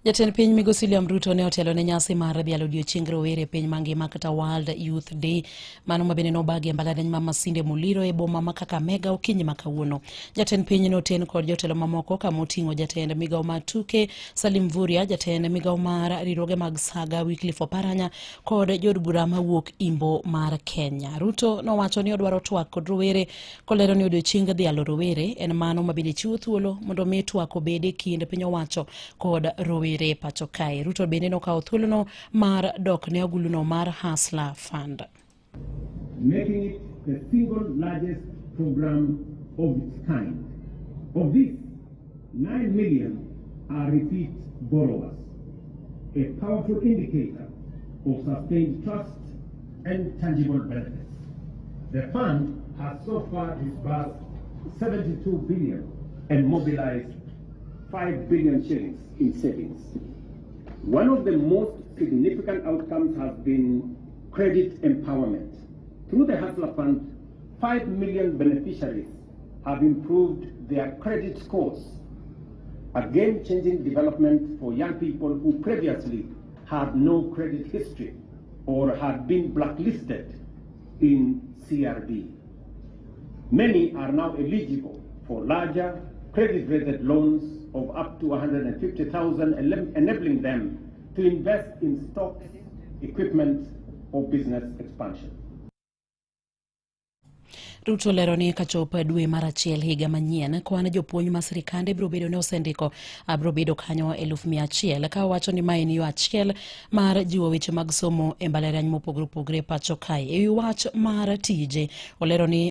Jatend piny Migosi William Ruto ne otelo ne nyasi mar dhialo odiochieng rowere e piny mangima kata World Youth Day, mano ma bende nobagi e mbalariany ma Masinde Muliro e boma ma Kakamega okinyi ma kawuono. Jatend piny noten kod jotelo mamoko kama oting'o jatend migawo mar tuke Salim Mvurya, jatend migawo mar riwruoge mag Saga Wycliffe Oparanya kod jood bura mawuok Imbo mar Kenya. Ruto nowacho ni odwaro twak kod rowere kolero ni odiochieng dhialo rowere en mano ma bende chiwo thuolo mondo mi twak obed e kind piny owacho kod rowere pacho kae. Ruto bende nokawo thuolono mar dok ne aguluno mar Hustler Fund. Making it the single largest program of its kind. Of this, 9 million are repeat borrowers, a powerful indicator of sustained trust and tangible benefits. The fund has so far disbursed 72 billion and mobilized 5 billion shillings in savings. One of the most significant outcomes has been credit empowerment. Through the Hustler Fund, 5 million beneficiaries have improved their credit scores, a game-changing development for young people who previously had no credit history or had been blacklisted in CRB. Many are now eligible for larger credit-rated loans of up to 150,000, enabling them to invest in stocks, equipment, or business expansion. Ruto lero ni kachop dwe mar achiel higa manyien, kwan jopuonj ma sirikande biro bedo ni osendiko biro bedo kanyo 100,000, ka owacho ni ma en yo achiel mar jiwo weche mag somo e mbalariany mopogore opogore pacho kae. E wi wach mar tije, olero ni